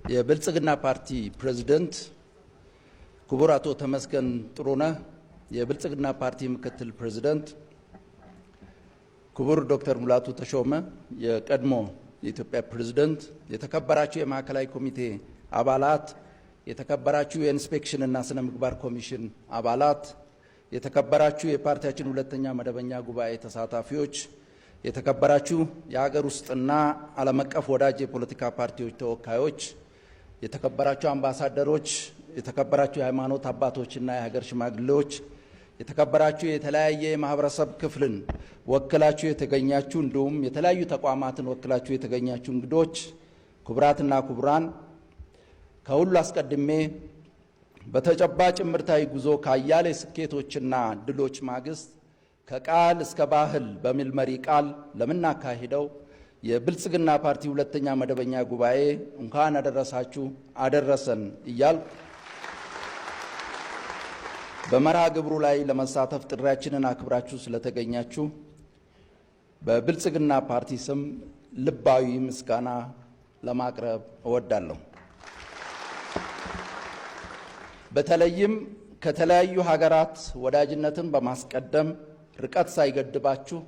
የብልጽግና ፓርቲ ፕሬዝደንት፣ ክቡር አቶ ተመስገን ጥሩነህ የብልጽግና ፓርቲ ምክትል ፕሬዝደንት፣ ክቡር ዶክተር ሙላቱ ተሾመ የቀድሞ የኢትዮጵያ ፕሬዝደንት፣ የተከበራችሁ የማዕከላዊ ኮሚቴ አባላት፣ የተከበራችሁ የኢንስፔክሽንና ስነ ምግባር ኮሚሽን አባላት፣ የተከበራችሁ የፓርቲያችን ሁለተኛ መደበኛ ጉባኤ ተሳታፊዎች፣ የተከበራችሁ የሀገር ውስጥና ዓለም አቀፍ ወዳጅ የፖለቲካ ፓርቲዎች ተወካዮች፣ የተከበራችሁ አምባሳደሮች፣ የተከበራችሁ የሃይማኖት አባቶችና የሀገር ሽማግሌዎች፣ የተከበራችሁ የተለያየ የማህበረሰብ ክፍልን ወክላችሁ የተገኛችሁ እንዲሁም የተለያዩ ተቋማትን ወክላችሁ የተገኛችሁ እንግዶች፣ ክቡራትና ክቡራን፣ ከሁሉ አስቀድሜ በተጨባጭ እምርታዊ ጉዞ ከአያሌ ስኬቶችና ድሎች ማግስት ከቃል እስከ ባህል በሚል መሪ ቃል ለምናካሂደው የብልጽግና ፓርቲ ሁለተኛ መደበኛ ጉባኤ እንኳን አደረሳችሁ አደረሰን እያልኩ፣ በመርሃ ግብሩ ላይ ለመሳተፍ ጥሪያችንን አክብራችሁ ስለተገኛችሁ በብልጽግና ፓርቲ ስም ልባዊ ምስጋና ለማቅረብ እወዳለሁ። በተለይም ከተለያዩ ሀገራት ወዳጅነትን በማስቀደም ርቀት ሳይገድባችሁ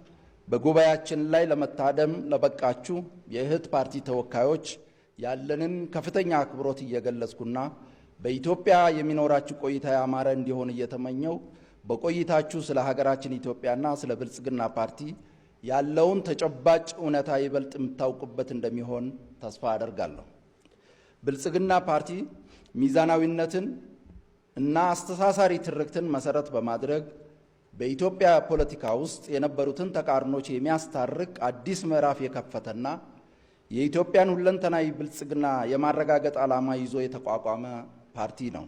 በጉባኤያችን ላይ ለመታደም ለበቃችሁ የእህት ፓርቲ ተወካዮች ያለንን ከፍተኛ አክብሮት እየገለጽኩና በኢትዮጵያ የሚኖራችሁ ቆይታ ያማረ እንዲሆን እየተመኘው፣ በቆይታችሁ ስለ ሀገራችን ኢትዮጵያና ስለ ብልጽግና ፓርቲ ያለውን ተጨባጭ እውነታ ይበልጥ የምታውቁበት እንደሚሆን ተስፋ አደርጋለሁ። ብልጽግና ፓርቲ ሚዛናዊነትን እና አስተሳሳሪ ትርክትን መሰረት በማድረግ በኢትዮጵያ ፖለቲካ ውስጥ የነበሩትን ተቃርኖች የሚያስታርቅ አዲስ ምዕራፍ የከፈተና የኢትዮጵያን ሁለንተናዊ ብልጽግና የማረጋገጥ ዓላማ ይዞ የተቋቋመ ፓርቲ ነው።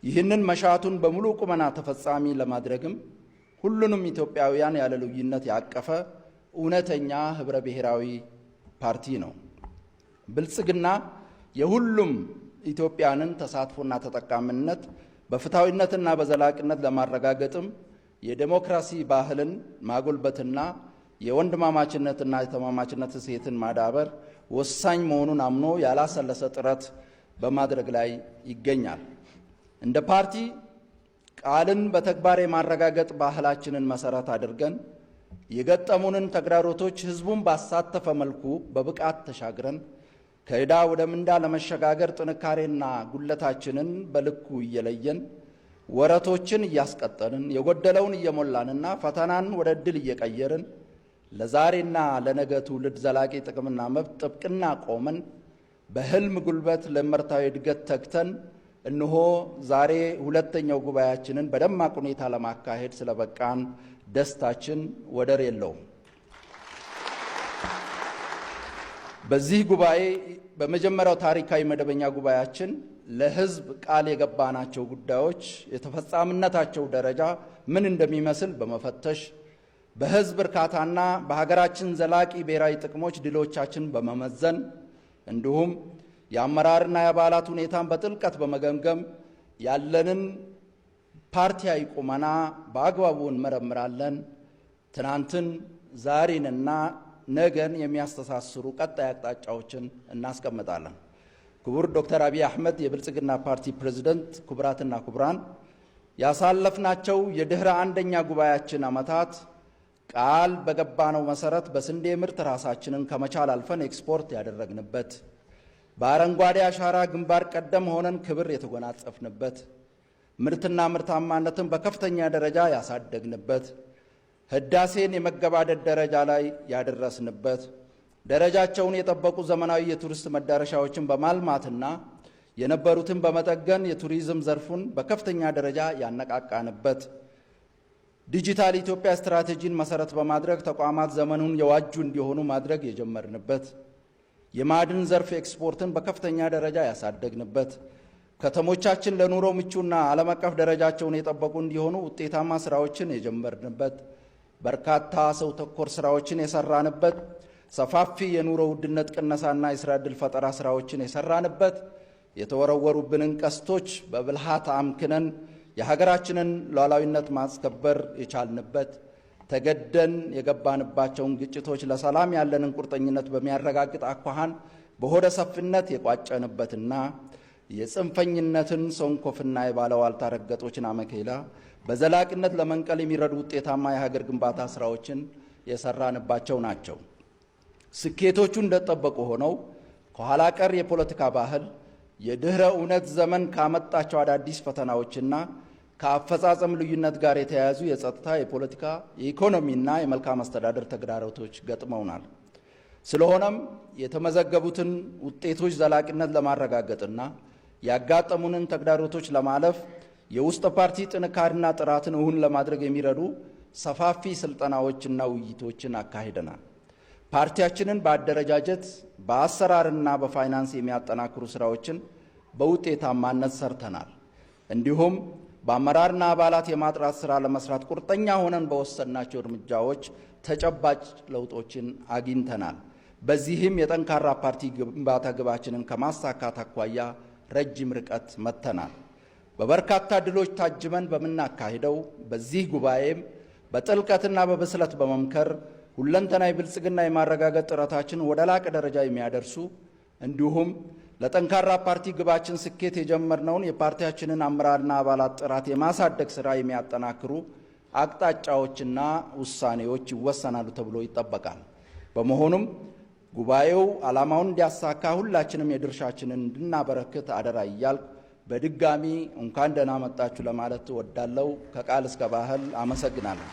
ይህንን መሻቱን በሙሉ ቁመና ተፈጻሚ ለማድረግም ሁሉንም ኢትዮጵያውያን ያለ ልዩነት ያቀፈ እውነተኛ ህብረ ብሔራዊ ፓርቲ ነው። ብልጽግና የሁሉም ኢትዮጵያንን ተሳትፎና ተጠቃሚነት በፍትሐዊነትና በዘላቂነት ለማረጋገጥም የዴሞክራሲ ባህልን ማጎልበትና የወንድማማችነትና የተማማችነት እሴትን ማዳበር ወሳኝ መሆኑን አምኖ ያላሰለሰ ጥረት በማድረግ ላይ ይገኛል። እንደ ፓርቲ ቃልን በተግባር የማረጋገጥ ባህላችንን መሰረት አድርገን የገጠሙንን ተግዳሮቶች ህዝቡን ባሳተፈ መልኩ በብቃት ተሻግረን ከዕዳ ወደ ምንዳ ለመሸጋገር ጥንካሬና ጉለታችንን በልኩ እየለየን፣ ወረቶችን እያስቀጠልን፣ የጎደለውን እየሞላንና ፈተናን ወደ ዕድል እየቀየርን ለዛሬና ለነገ ትውልድ ዘላቂ ጥቅምና መብት ጥብቅና ቆመን በህልም ጉልበት ለእመርታዊ እድገት ተግተን እነሆ ዛሬ ሁለተኛው ጉባኤያችንን በደማቅ ሁኔታ ለማካሄድ ስለበቃን ደስታችን ወደር የለውም። በዚህ ጉባኤ በመጀመሪያው ታሪካዊ መደበኛ ጉባኤያችን ለህዝብ ቃል የገባናቸው ጉዳዮች የተፈጻሚነታቸው ደረጃ ምን እንደሚመስል በመፈተሽ፣ በህዝብ እርካታና በሀገራችን ዘላቂ ብሔራዊ ጥቅሞች ድሎቻችን በመመዘን፣ እንዲሁም የአመራርና የአባላት ሁኔታን በጥልቀት በመገምገም ያለንን ፓርቲያዊ ቁመና በአግባቡ እንመረምራለን። ትናንትን፣ ዛሬንና ነገን የሚያስተሳስሩ ቀጣይ አቅጣጫዎችን እናስቀምጣለን። ክቡር ዶክተር አብይ አሕመድ የብልጽግና ፓርቲ ፕሬዝደንት፣ ክቡራትና ክቡራን፣ ያሳለፍናቸው የድኅረ አንደኛ ጉባኤያችን ዓመታት ቃል በገባነው መሰረት በስንዴ ምርት ራሳችንን ከመቻል አልፈን ኤክስፖርት ያደረግንበት፣ በአረንጓዴ አሻራ ግንባር ቀደም ሆነን ክብር የተጎናጸፍንበት፣ ምርትና ምርታማነትን በከፍተኛ ደረጃ ያሳደግንበት፣ ህዳሴን የመገባደድ ደረጃ ላይ ያደረስንበት፣ ደረጃቸውን የጠበቁ ዘመናዊ የቱሪስት መዳረሻዎችን በማልማትና የነበሩትን በመጠገን የቱሪዝም ዘርፉን በከፍተኛ ደረጃ ያነቃቃንበት፣ ዲጂታል ኢትዮጵያ ስትራቴጂን መሰረት በማድረግ ተቋማት ዘመኑን የዋጁ እንዲሆኑ ማድረግ የጀመርንበት፣ የማዕድን ዘርፍ ኤክስፖርትን በከፍተኛ ደረጃ ያሳደግንበት፣ ከተሞቻችን ለኑሮ ምቹና ዓለም አቀፍ ደረጃቸውን የጠበቁ እንዲሆኑ ውጤታማ ስራዎችን የጀመርንበት፣ በርካታ ሰው ተኮር ስራዎችን የሰራንበት፣ ሰፋፊ የኑሮ ውድነት ቅነሳና የስራ ዕድል ፈጠራ ስራዎችን የሰራንበት፣ የተወረወሩብንን ቀስቶች በብልሃት አምክነን የሀገራችንን ሉዓላዊነት ማስከበር የቻልንበት፣ ተገደን የገባንባቸውን ግጭቶች ለሰላም ያለንን ቁርጠኝነት በሚያረጋግጥ አኳኋን በሆደ ሰፊነት የቋጨንበትና የጽንፈኝነትን ሰንኮፍና የባለዋልታ ረገጦችን አመኬላ በዘላቂነት ለመንቀል የሚረዱ ውጤታማ የሀገር ግንባታ ስራዎችን የሰራንባቸው ናቸው። ስኬቶቹ እንደጠበቁ ሆነው ከኋላ ቀር የፖለቲካ ባህል፣ የድኅረ እውነት ዘመን ካመጣቸው አዳዲስ ፈተናዎችና ከአፈጻጸም ልዩነት ጋር የተያያዙ የጸጥታ፣ የፖለቲካ፣ የኢኮኖሚና የመልካም አስተዳደር ተግዳሮቶች ገጥመውናል። ስለሆነም የተመዘገቡትን ውጤቶች ዘላቂነት ለማረጋገጥና ያጋጠሙንን ተግዳሮቶች ለማለፍ የውስጥ ፓርቲ ጥንካሬና ጥራትን እውን ለማድረግ የሚረዱ ሰፋፊ ስልጠናዎችና ውይይቶችን አካሂደናል። ፓርቲያችንን በአደረጃጀት፣ በአሰራርና በፋይናንስ የሚያጠናክሩ ስራዎችን በውጤታማነት ሰርተናል። እንዲሁም በአመራርና አባላት የማጥራት ስራ ለመስራት ቁርጠኛ ሆነን በወሰድናቸው እርምጃዎች ተጨባጭ ለውጦችን አግኝተናል። በዚህም የጠንካራ ፓርቲ ግንባታ ግባችንን ከማሳካት አኳያ ረጅም ርቀት መጥተናል። በበርካታ ድሎች ታጅበን በምናካሂደው በዚህ ጉባኤም በጥልቀትና በብስለት በመምከር ሁለንተናዊ ብልጽግና የማረጋገጥ ጥረታችን ወደ ላቀ ደረጃ የሚያደርሱ እንዲሁም ለጠንካራ ፓርቲ ግባችን ስኬት የጀመርነውን የፓርቲያችንን አመራርና አባላት ጥራት የማሳደግ ስራ የሚያጠናክሩ አቅጣጫዎችና ውሳኔዎች ይወሰናሉ ተብሎ ይጠበቃል። በመሆኑም ጉባኤው ዓላማውን እንዲያሳካ ሁላችንም የድርሻችንን እንድናበረክት አደራ እያልኩ በድጋሚ እንኳን ደህና መጣችሁ ለማለት እወዳለሁ። ከቃል እስከ ባህል አመሰግናለሁ።